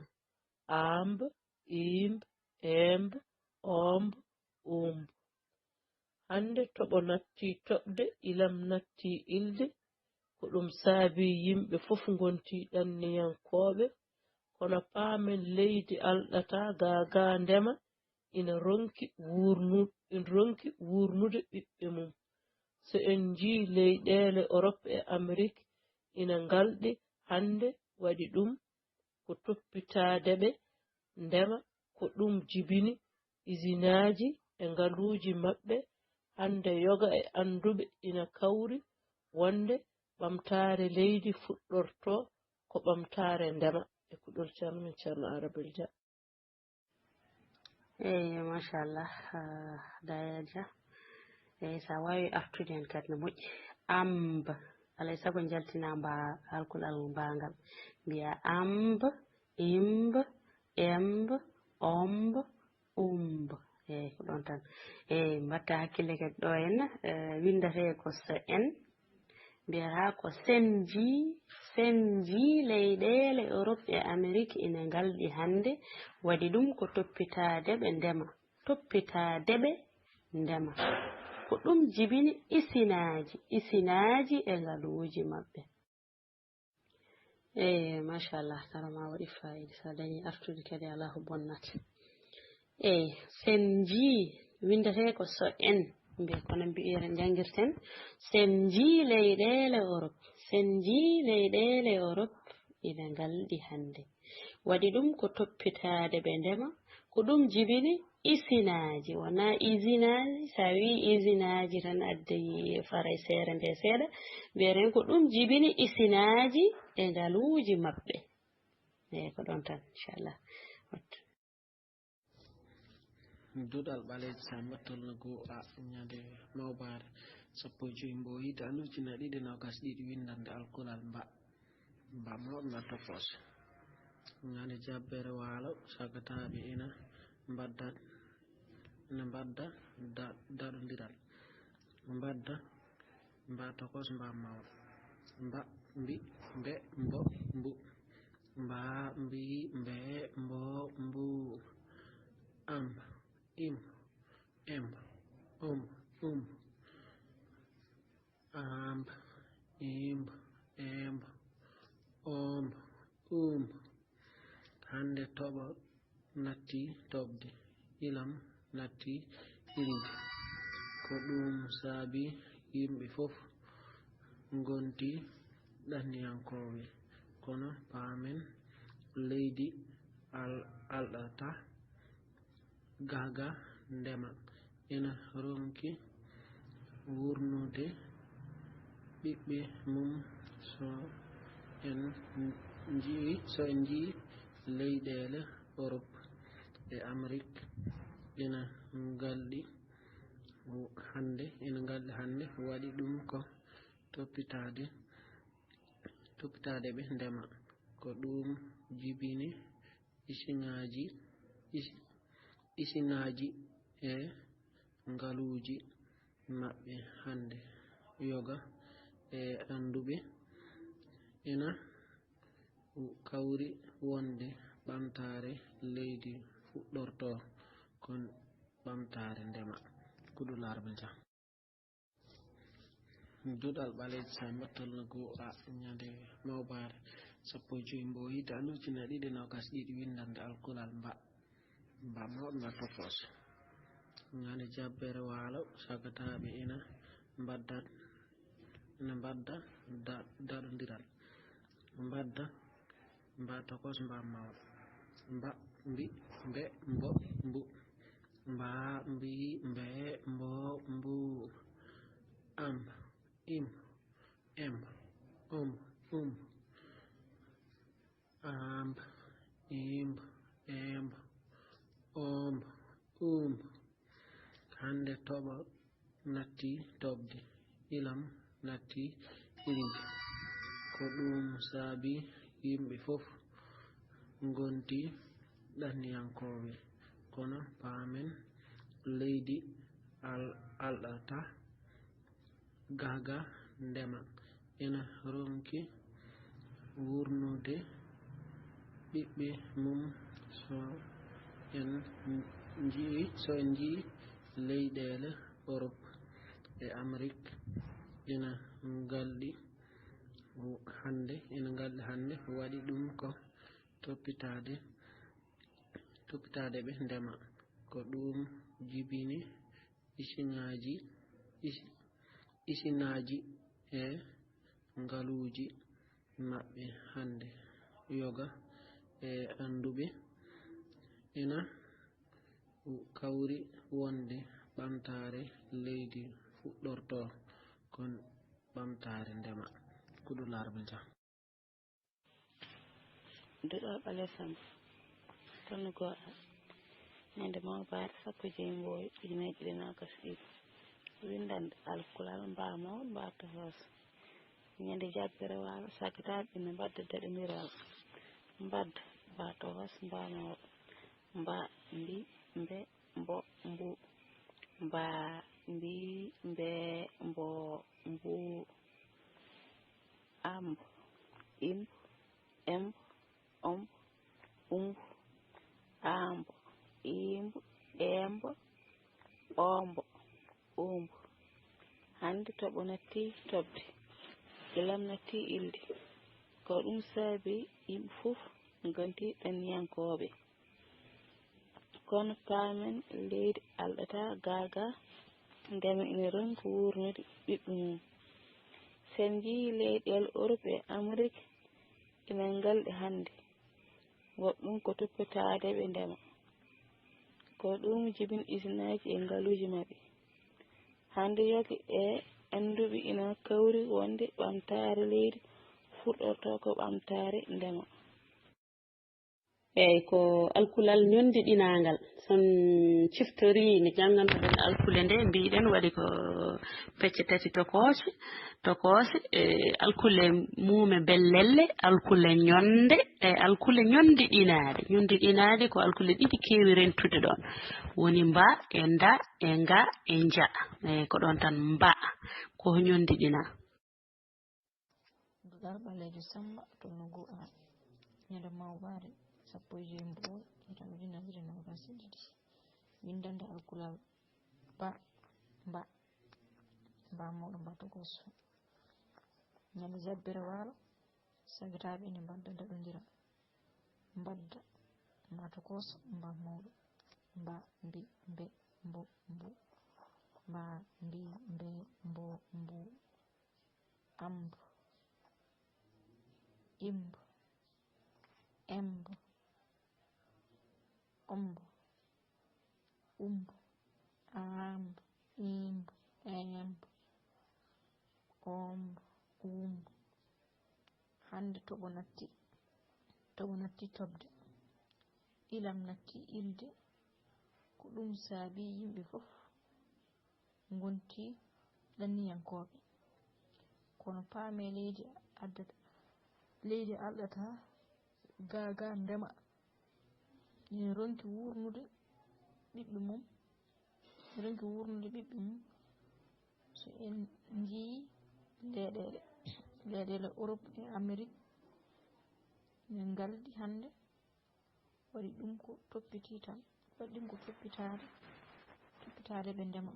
Amb, imb, emb, omb, umb. Hannde toɓo nattii toɓde, ilam nattii ilde. Ko ɗum saabii yimɓe fof ngontii ɗanniyankooɓe. Kono paamen leydi alɗataa gaagaa ndema ina ronki wuurnu-, ina ronki wuurnude ɓiɓɓe mum. So en njii leyɗeele Orop e Amerik ina ngalɗi hannde, waɗi ɗum ko toppitaade ɓe ndema, ko ɗum jibini isinaaji e ngaluuji maɓɓe. Hannde yoga e annduɓe ina kawri wonde ɓamtaare leydi fuɗɗortoo ko ɓamtaare ndema. E kuɗol Ceerno men Ceerno Aarabil Jah. Eyi, machallah, ah, Daya Dia. Eyi, so a waawi artude heen kadi no moƴƴi. Amb, alaa e sago njaltinaa mba, alkulal mbaangal. Mbiyaa amb, imb, emb, omb, umb. Eyi, ko ɗoon tan. Eyi, mbaɗtaa hakkille kadi ɗo en, eh, winndatee ko so en. Mbiyata ko sen njii, sen njii leyɗeele Orop e Amerik ina ngalɗi hannde, waɗi ɗum ko toppitaade ɓe ndema, toppitaade ɓe ndema. Ko ɗum jibini isinaaji, isinaaji e ngaluuji maɓɓe. Eyi, machallah, taro ma waɗi fayida. So a dañii artude kadi, alaa ko bonnata. Eyi, sen njii, winndatee ko so en, mbiya kono mbiya, njanngirten, sen njii leyɗeele Orop, sen njii leyɗeele Orop ina ngalɗi hannde. Waɗi ɗum ko toppitaade ɓe ndema, ko ɗum jibini isinaaji, wonaa isinaaji. So a wii isinaaji tan, addi farayseere nde seeɗa, mbiyeten ko ɗum jibini isinaaji e ngaluuji maɓɓe. Eeyi, ko ɗoon tan, inchallah. Wattu. Duɗal ɓaleejo Samba tolno goo a ñande mawbaare sappo e joy mbooyi danuuji na ɗiɗi nogas ɗiɗi winndande alkulal mba. Mba mawɗo na tokos. Ñande jabbere waalo sagataaɓe ina mbadda, ina mbadda da-, daɗondiral. Mbadda, mba tokos, mba mawɗo. Mba, mbi, mbe, mbo, mbu. Mba, mbi, mbe, mbo, mbu. Amb, imb, emb, omb, umb. Amb, imb, emb, omb, umb. Hannde toɓo natti toɓde, ilam natti ilde. Ko ɗum saabi yimɓe fof ngonti ɗanniyankooɓe. Kono paamen, leydi al-, alɗata. Gaaga ndema ina ronki wuurnude ɓiɓɓe mum. So en njii, so en njii leyɗeele Orop e Amerik ina ngalɗi hannde, ina ngalɗi hannde, waɗi ɗum ko toppitaade, toppitaade ɓe ndema. Ko ɗum jibini isinaaji, is-, isinaaji e ngaluuji maɓɓe hannde. Yoga e annduɓe ina kawri wonde ɓamtaare leydi fuɗɗorto kon ɓamtaare ndema. Kuɗo Larabaja. Duɗal ɓaleejo Samba tolno goo a ñande mawbaare sappo e joy mbooyi danuuji na ɗiɗi nogas ɗiɗi winndande alkulal mba. Mba mawɗo na tokos. Ñande jabbere waalo sagataaɓe ina mbadda, ina mbadda da-, daɗondiral. Mbadda, mba tokos, mba mawɗo. Mba, mbi, mbe, mbo, mbu. Mba, mbi, mbe, mbo, mbu. Amb, imb, emb, omb, umb. Amb, imb, emb, omb, umb. Hannde toɓo natti toɓde, ilam natti ilde. Ko ɗum saabi yimɓe fof ngonti ɗanniyankooɓe. Kono paamen, leydi al-, alɗata. Gaaga ndema ina ronki wuurnude ɓiɓɓe mum. So en njii, so en njii leyɗeele Orop e Amerik ina ngalɗi hannde, ina ngalɗi hannde, waɗi ɗum ko toppitaade, toppitaade ɓe ndema. Ko ɗum jibini isinaaji, is-, isinaaji e ngaluuji maɓɓe hannde. Yoga e annduɓe ina kawri wonde ɓamtaare leydi fuɗɗorto kon ɓamtaare ndema. Kuɗo Larabaja. Duɗal ɓaleejo Samba tolno goo a ñande mawbaare sappo e joy mbooyi ujunere ɗiɗi nogas ɗiɗi. Winndande alkulal mba mawɗo, mba tokos. Ñande jabbere waalo sagataaɓe ina mbadda daɗondiral. Mbadda, mba tokos, mba mawɗo. Mba, mbi, mbe, mbo, mbu. Mba, mbi, mbe, mbo, mbu. Amb, imb, emb, omb, umb. Amb, imb, emb, omb, umb. Hannde toɓo natti toɓde, ilam natti ilde. Ko ɗum saabi yimɓe fof ngonti ɗanniyankooɓe. Kono paamen, leydi alɗata gaaga, ndema ina ronki wuurnude ɓiɓɓe mum. So en njii leyɗeele Orop e Amerik ina ngalɗi hannde, waɗi ɗum ko toppitaade ɓe ndema. Ko ɗum jibini isinaaji e ngaluuji maɓɓe. Hannde yoga e annduɓe ina kawri wonde ɓamtaare leydi fuɗɗorto ko ɓamtaare ndema. Eey, ko alkulal ñondiɗinaangal. So on ciftorii nde jannganoɗen alkule nde, mbiɗen waɗi ko pecce tati tokooce, tokooce, e alkule muume bellelle, alkule ñonde, e alkule ñondiɗinaade. Ñondiɗinaade ko alkule ɗiɗi keewi rentude ɗoon. Woni mba, e nda, e nga, e nja. E ko ɗoon tan mba, ko ñondiɗinaa. Duɗal ɓaleejo Samba, tolno goo A. Ñande mawɓaare, sappo e joy mboy, hitan ujunnaji ɗiɗi e noogas e ɗiɗi. Winndannde alkulal ba, mba, mba mawɗo, mba tokoso. Ñande jabbere waalo, sagataaɓe ene mbadda daɗondira. Mbadda, mba tokoso, mba mawɗo, mba, mbi, mbe, mbo, mbu. Mba, mbi, mbe, mbo, mbu. Amb, imb, emb, omb, umb, amb, imb, emb, omb, umb. Hannde toɓo natti, toɓo natti toɓde. Ilam natti ilde. Ko ɗum saabii yimɓe fof ngonti ɗanniyankooɓe. Kono paamee leydi addata, leydi alɗata gaa gaa ndema. Ina ronki wuurnude ɓiɓɓe mum, ina ronki wuurnude ɓiɓɓe mum. So en njiyii leyɗeele, leyɗeele Europe e Amerique, ina ngaldi hannde, waɗi ɗum ko toppiti tan, waɗi ɗum ko toppitaade, toppitaade ɓe ndema.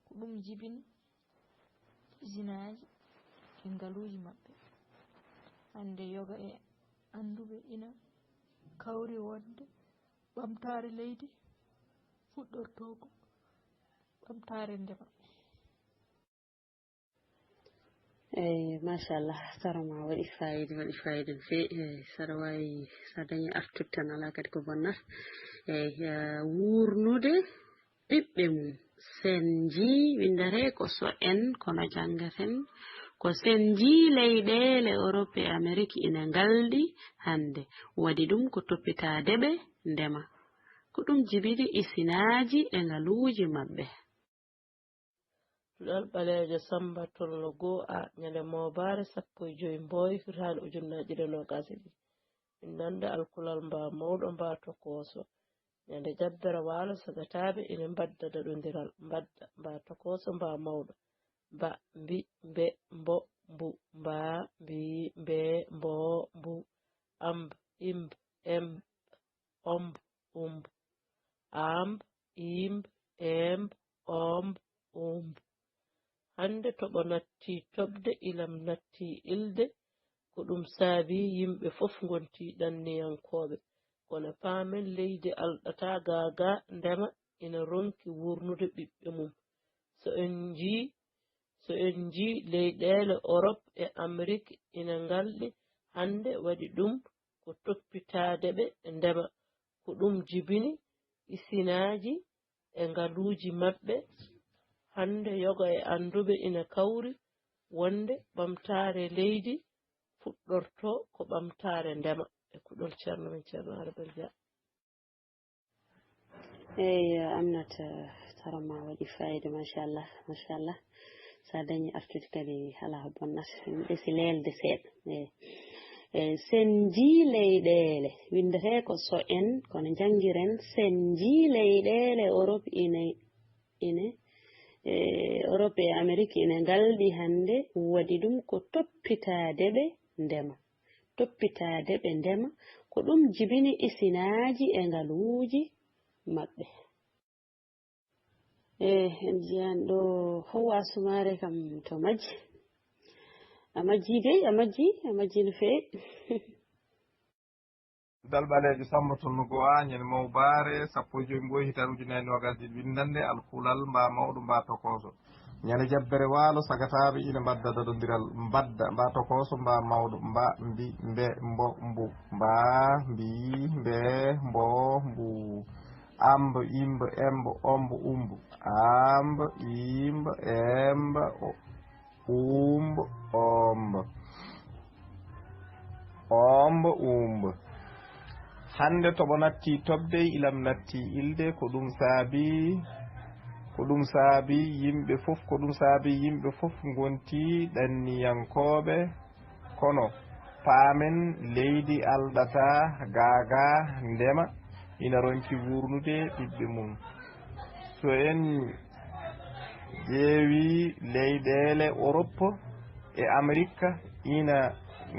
Ko ɗum jibini isinaaji e ngaluuji maɓɓe. Hannde yoga e annduɓe ina kawri wonde ɓamtaare leydi fuɗɗortoo ko ɓamtaare ndema. Eyi, machallah, sara ma waɗi fayida, waɗi fayida no feewi. Eyi, saɗa waawi, sa dañi artude tan, alaa kadi ko bonnata. Eyi, eh, wuurnude ɓiɓɓe mum. Sen njii, winndate ko so en, kono janngaten ko sen njii leyɗeele Europe e Amerique ina ngaldi hannde. Waɗi ɗum ko toppitaade ɓe ndema. Ko ɗum jibini isinaaji e ngaluuji maɓɓe. Duɗal ɓaleejo Samba tolno goo A, ñande mawbaare sappo e joy mboy, hitaande ujunnaaje ɗiɗi e noogas e ɗiɗi. Winndannde alkulal mba mawɗo, mba tokoso. Ñande jabbere waalo, sagataaɓe ina mbadda daɗondiral. Mbadda, mba tokoso, mba mawɗo. Mba, mbi, mbe, mbo, mbu. Mba, mbi, mbe, mbo, mbu. Amb, imb, emb, omb, umb. Amb, imb, emb, omb, umb. Hannde toɓo natti toɓde, ilam natti ilde. Ko ɗum saabii yimɓe fof ngonti ɗanniyankooɓe. Kono paamen, leydi alɗata gaa gaa ndema ina ronki wuurnude ɓiɓɓe mum. So en njii, so en njii leyɗeele Europe e Amerique ina ngalɗi hannde, waɗi ɗum ko toppitaade ɓe ndema. Ko ɗum jibini isinaaji e ngaluuji maɓɓe. Hannde yoga e annduɓe ina kawri wonde ɓamtaare leydi fuɗɗorto ko ɓamtaare ndema. E kuɗol Ceerno men Ceerno Aali Bel Jah. Eyi, Aminata, sara ma waɗi fayida, machallah, machallah. Sa dañi artude kadi alaa ko bonnata, mi ɓesi leelde seeɗa. Eyi. Eyi, sen njii leyɗeele, winndetee ko so en, kono njanngiren, sen njii leyɗeele Europe ine, ine, e Europe e Amerique ine ngalɗi hannde, waɗi ɗum ko toppitaade ɓe ndema. Toppitaade ɓe ndema, ko ɗum jibini isinaaji e ngaluuji maɓɓe. E, en njiyan ɗo Hawwa Sumaare kam to majji. A majji dey, a majji, a majji no feewi. Dal ɓaleejo Samba tolno goo A, ñande mawbaare, sappo e joy mboy, hitaande ujunnaje noogas e ɗiɗi, winndannde alkulal mba mawɗo, mba tokoso. Ñande jabbere waalo, sagataaɓe ina mbadda daɗondiral, mbadda, mba tokoso, mba mawɗo, mba, mbi, mbe, mbo, mbu, mba, mbi, mbe, mbo, mbu. Amb, imb, emb, omb, umb. Amb, imb, emb, o-, umb, omb. Omb, umb. Hannde toɓo natti toɓde, ilam natti ilde, ko ɗum saabi, ko ɗum saabi yimɓe fof, ko ɗum saabi yimɓe fof ngonti ɗanniyankooɓe. Kono paamen, leydi alɗataa gaagaa ndema, ina ronki wuurnude ɓiɓɓe mum. So en ƴeewi leyɗeele Orop e Amerik, ina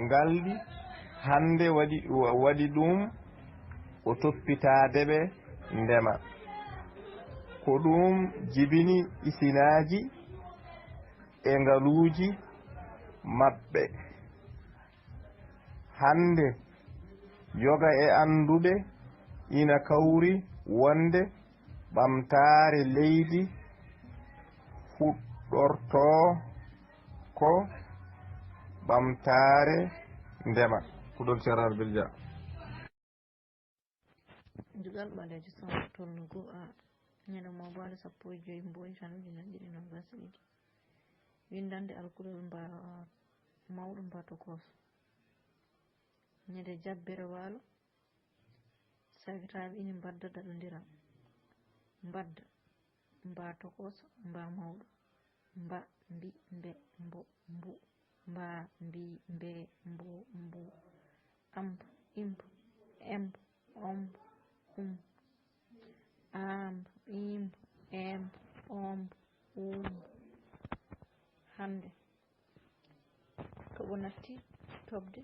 ngalɗi hannde, waɗi, wa-, waɗi ɗum ko toppitaade ɓe ndema. Ko ɗum jibini isinaaji e ngaluuji maɓɓe. Hannde, yoga e annduɓe ina kawri wonde ɓamtaare leydi fuɗɗortoo ko ɓamtaare ndema. Kuɗol Ceerno Arbil Dia. Duɗal ɓaleejo, sawto tolno goo A, ñande mawbaare sappo e joy mbooy tan ujunere ɗiɗi e noogas e ɗiɗi. Winndannde alkulol mbaa mawɗo mbaa tokooso. Ñande jabbere waalo, saakitaaɓe ina mbadda daɗondiral. Mbadda, mbaa tokooso, mbaa mawɗo. Mba, mbi, mbe, mbo, mbu. Mba, mbi, mbe, mbo, mbu. Amb, imb, emb, omb, um. Amb, imb, emb, omb, um. Hannde, toɓo natti toɓde,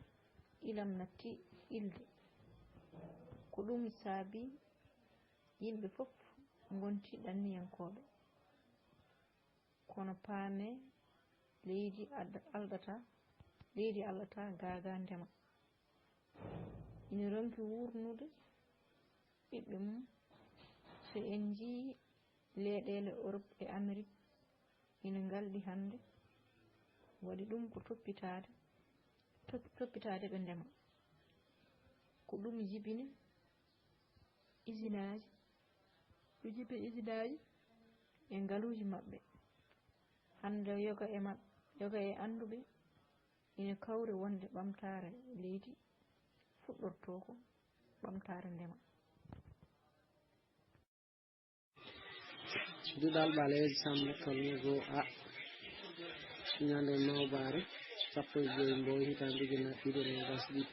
ilam natti ilde. Ko ɗum saabi yimɓe fof ngonti ɗanniyankooɓe. Kono paamee, leydi ad-, alɗataa, leydi alɗataa gaagaa ndema. Ina ronki wuurnude ɓiɓɓe mum. So en njiyii leyɗeele Orop e Amerik ina ngalɗi hannde, waɗi ɗum ko toppitaade, top-, toppitaade ɓe ndema. Ko ɗum jibini isinaaji, ɗum jibini isinaaji e ngaluuji maɓɓe. Hannde yoga e maɓ-, yoga e annduɓe ina kawri wonde ɓamtaare leydi fuɗɗortoo ko ɓamtaare ndema. Duɗal ɓaleejo Sammba tolno goo A, ñande mawbaare sappo e joy mbooy hitaande ujunere ɗiɗi e noogas e ɗiɗi.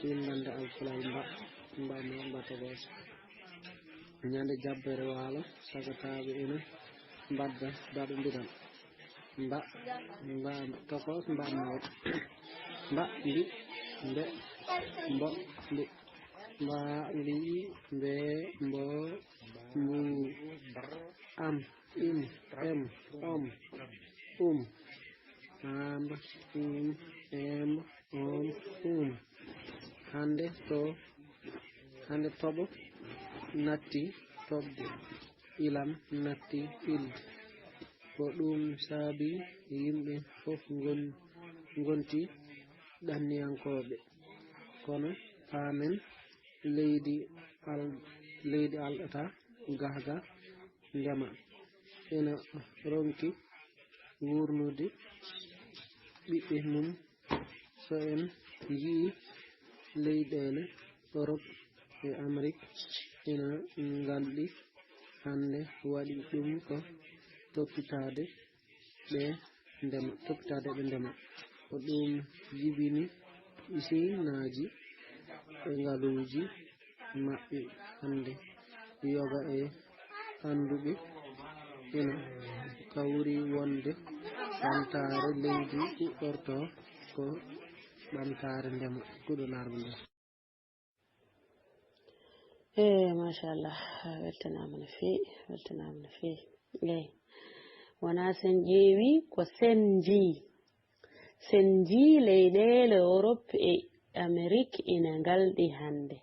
Winndannde alkulol mba, mba mawɗo mba tokooso. Ñande jabbere waalo, saakitaaɓe ina mbadda daɗondiral. Mba, mba, tokos, mba, mawɗo. Mba, mbi, mbe, mbo, mbi. Mba, mbi, mbe, mbo, mbu. Am, im, em, om, um. Amb, im, em, om, um. Hannde to, hannde toɓo natti toɓde, ilam natti ilde. Ko ɗum saabi yimɓe fof ngon-, ngonti ɗanniyankooɓe. Kono paamen, leydi al-, leydi alɗataa gaagaa ndema. Ina ronki wuurnude ɓiɓɓe mum. So en njiyii leyɗeele Orop e Amerik ina ngalɗi hannde, waɗi ɗum ko toppitaade ɓe ndema, toppitaade ɓe ndema. Ko ɗum jibini isinaaji e ngaluuji maɓɓe hannde. Yoga e annduɓe ina kawri wonde ɓamtaare leydi fuɗɗortoo ko ɓamtaare ndema. Kuɗo largo nde. Eh, machallah, weltanaama no feewi, weltanaama no feewi. Eey, wonaa sen ƴeewi, ko sen njii. Sen njii leyɗeele Orop e Amerik ina ngalɗi hannde.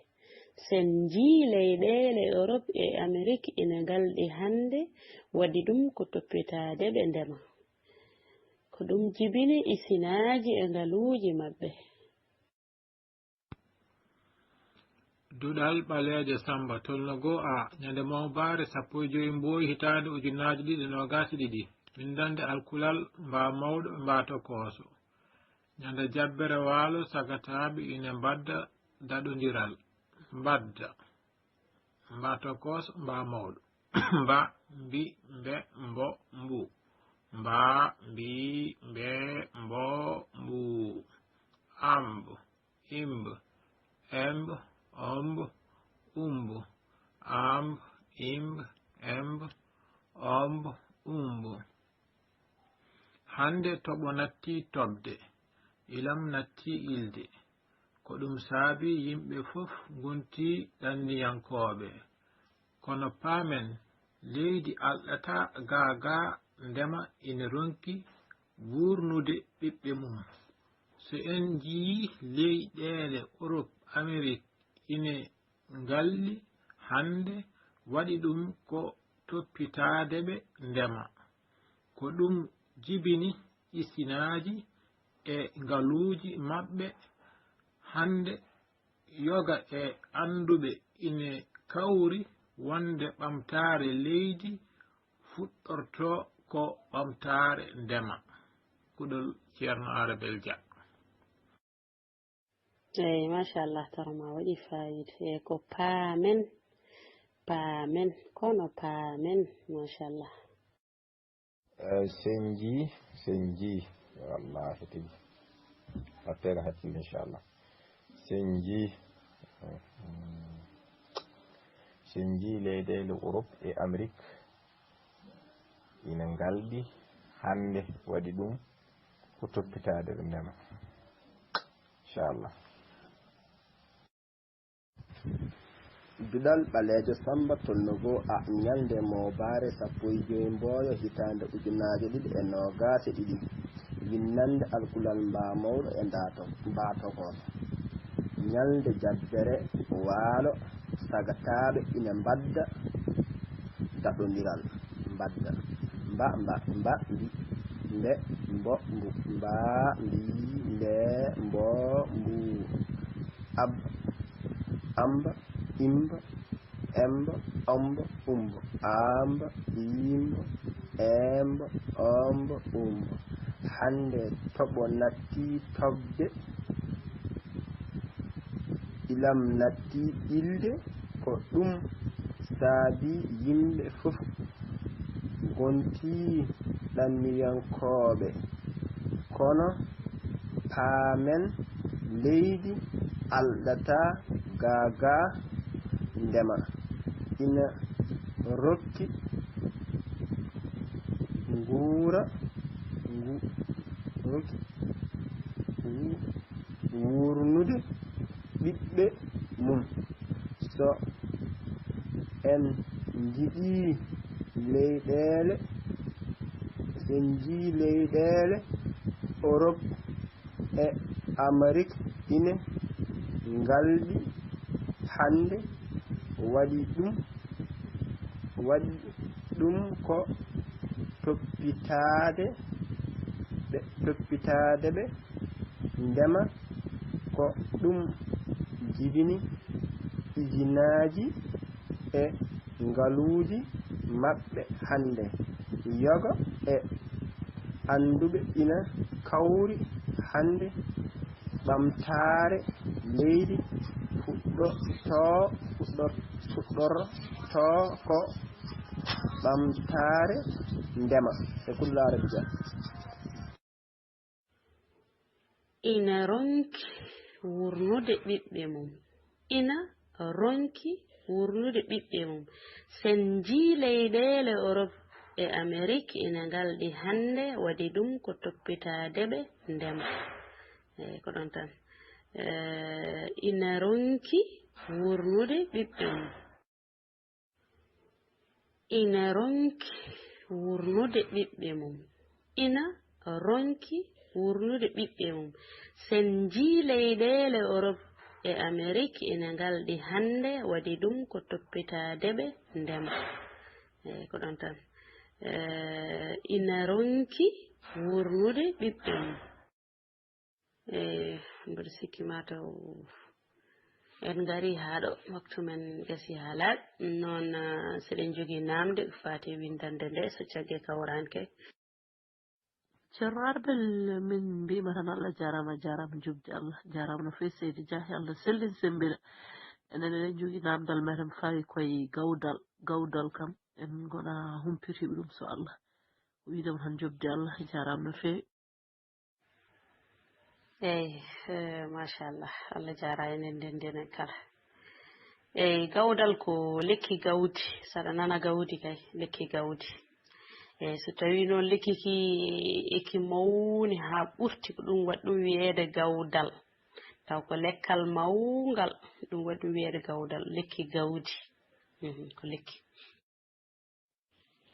Sen njii leyɗeele Orop e Amerik ina ngalɗi hannde, waɗi ɗum ko toppitaade ɓe ndema. Ko ɗum jibini isinaaji e ngaluuji maɓɓe. Duɗal ɓaleejo Samba, tolno goo A, ñande mawbaare sappo e jowi mbooy hitaande ujunaaji ɗiɗi e noogaas e ɗiɗi. Winndannde alkulal, mbaa mawɗo, mbaa tokooso. Ñande jabbere waalo, sagataaɓe ine mbadda daɗondiral. Mbadda. Mbaa tokooso, mbaa mawɗo. Mba, mbi, mbe, mbo, mbu. Mba, mbi, mbe, mbo, mbu. Amb, imb, emb, omb, umb. Amb, imb, emb, omb, umb. Hannde toɓo nattii toɓde, ilam nattii ilde. Ko ɗum saabii yimɓe fof ngontii ɗanniyankooɓe. Kono paamen, leydi alɗataa gaa gaa ndema ine ronki wuurnude ɓiɓɓe mum. So en njiyii leyɗeele Orop, Amerik ine ngalɗi hannde, waɗi ɗum ko toppitaade ɓe ndema. Ko ɗum jibini isinaaji e ngaluuji maɓɓe hannde. Yoga e annduɓe ine kawri wonde ɓamtaare leydi fuɗɗorto ko ɓamtaare ndema. Kuɗol Ceerno Arabel Dia. Eyi, machallah, toro ma waɗi fayida. E ko paamen, paamen, kono paamen, machallah. Eh, senji, senji. Wallahi tigi. Wattega hakkille, inchallah. Senji. Mm. Senji leyɗeele Europe e Amérique ina ngalɗi hannde, waɗi ɗum ko toppitaade ɓe ndema. Inchallah. Duɗal ɓaleejo Sammba tolno goo A, ñalnde moobaare sappo e joy mbooyo hitaande ujunaaje ɗiɗi e noogaas e ɗiɗi. Winnannde alkulal Mbaa mawɗo e Mbaa tokooso. Ñalnde jabbere waalo, sagataaɓe ina mbadda daɗondiral. Mbadda. Mba, mba, mba, mbi, mbe, mbo, mbu. Mbaa, mbii, mbee, mboo, mbuu. Ab, amba, imba, emba, omba, umba. Amba, imba, emba, omba, umba. Hannde toɓo nattii toɓde, ilam nattii ilde, ko ɗum saabii yimɓe fof ngontii ɗanniyankooɓe. Kono paamen, leydi alɗataa gaa gaa ndema. Ina rokki nguura, ngu-, rokki ngu-, wuurnude ɓiɓɓe mum. So en njiɗii leyɗeele, so en njiyii leyɗeele Orop e Amerik ine ngalɗi hannde, waɗi ɗum, waɗi ɗum ko toppitaade ɓe, toppitaade ɓe ndema. Ko ɗum jibini ijinaaji e ngaluuji maɓɓe hannde. Yoga e annduɓe ina kawri hannde. Ɓamtaare leydi fuɗɗotoo, fuɗɗor-, fuɗɗortoo ko ɓamtaare ndema e Pulaar Dia. Ina ronki wuurnude ɓiɓɓe mum. Ina ronki wuurnude ɓiɓɓe mum. So en njiyii leyɗeele Orop e Amerik ina ngalɗi hannde, waɗi ɗum ko toppitaade ɓe ndema. Eyi, ko ɗoon tan. Eh, ina ronki wuurnude ɓiɓɓe mum. Ina ronki wuurnude ɓiɓɓe mum. Ina ronki wuurnude ɓiɓɓe mum. So en njiyii leyɗeele Orop e Amerik ina ngalɗi hannde, waɗi ɗum ko toppitaade ɓe ndema. Eyi, ko ɗoon tan. Eh, ina ronki wuurnude ɓiɓɓe mum. Eh, mboɗo sikki mataw En ngari haa ɗo, waktu men gasi haa laaɓi. Noon, ah, so eɗen njogii naamnde ko faati e winndannde nde, so cagge kawraanke. Ceerno Arbel, min mbiima tan Allah jaaraama, jaaraama njuɓdi Allah, jaaraama no feewi seydi Dia, yo Allah sellin semmbina. Enen eɗen njogii naamndal meɗen fawi koye gawdal, gawdal kam en ngona humpitiiɓe ɗum so Allah. Ko wiide mo tan njuɓdi Allah, jaaraama no feewi. Eey, eh, machallah, Allah jaara enen ndenndi enen kala. Eey, gawdal ko lekki gawdi, saɗa nana gawdi kay, lekki gawdi. Eey, so tawii noon lekki ki eki mawni haa ɓurti, ko ɗum waɗi ɗum wiyeede gawdal. Taw ko lekkal mawngal, ɗum waɗi ɗum wiyeede gawdal, lekki gawdi. Mhm, ko lekki.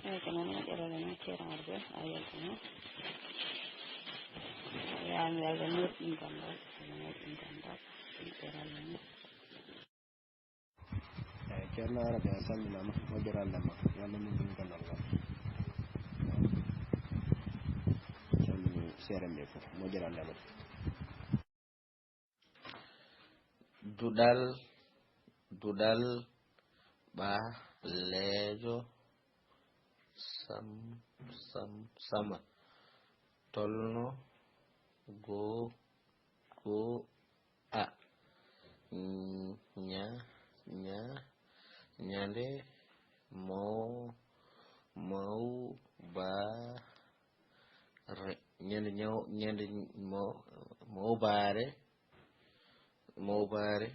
Eey, ko noon moƴƴere Allah ni, Ceerno Arbe, a weltama. Yaa mi Allah moƴƴin ganndal, Allah moƴƴin ganndal, moƴƴere Allah ni. Eey, Ceerno Arbe, a salminaama, moƴƴere Allah ma, yo Allah moƴƴin ganndal ngal. Calmini seerenɓe fof, moƴƴere Allah ma. Duɗal, duɗal ɓaleejo sam-, sam-, sama tolno go-, go-, a. Ña-, ña-, ñande maw-, mawba-, re-, ñande ñaw-, ñande maw-, mawbaare, mawbaare,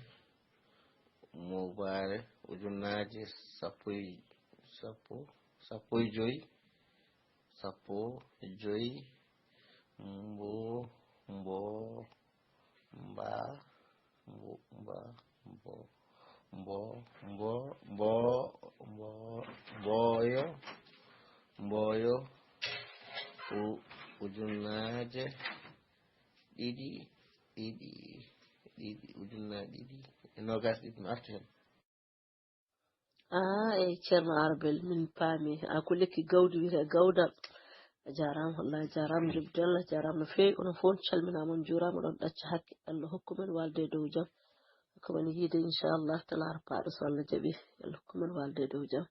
mawbaare ujunnaaje sappo e, sappo, sappo e joy, sappo e joy, mbo, mbo, mba, mbo, mba, mbo, mbo, mbo, mbo, mbo, mboyo, mboyo, u-, ujunnaaje ɗiɗi, ɗiɗi, ɗiɗi, ujunnaaje ɗiɗi e noogaas ɗiɗi no arti heen. Ah, eey, Ceerno Arbel, min paami. A ko lekki gawdi wiyetee gawdal. A jaaraama, wallahi, a jaaraama, njuɓdi Allah, a jaaraama no feewi. Onon fof on calminaama, on njuuraama, oɗon ɗacca hakke. Allah hokku men waalde e dow jam. Hokku men yiide, inchallah, talaata paaɗo, so Allah jaɓii. Allah hokku men waalde e dow jam.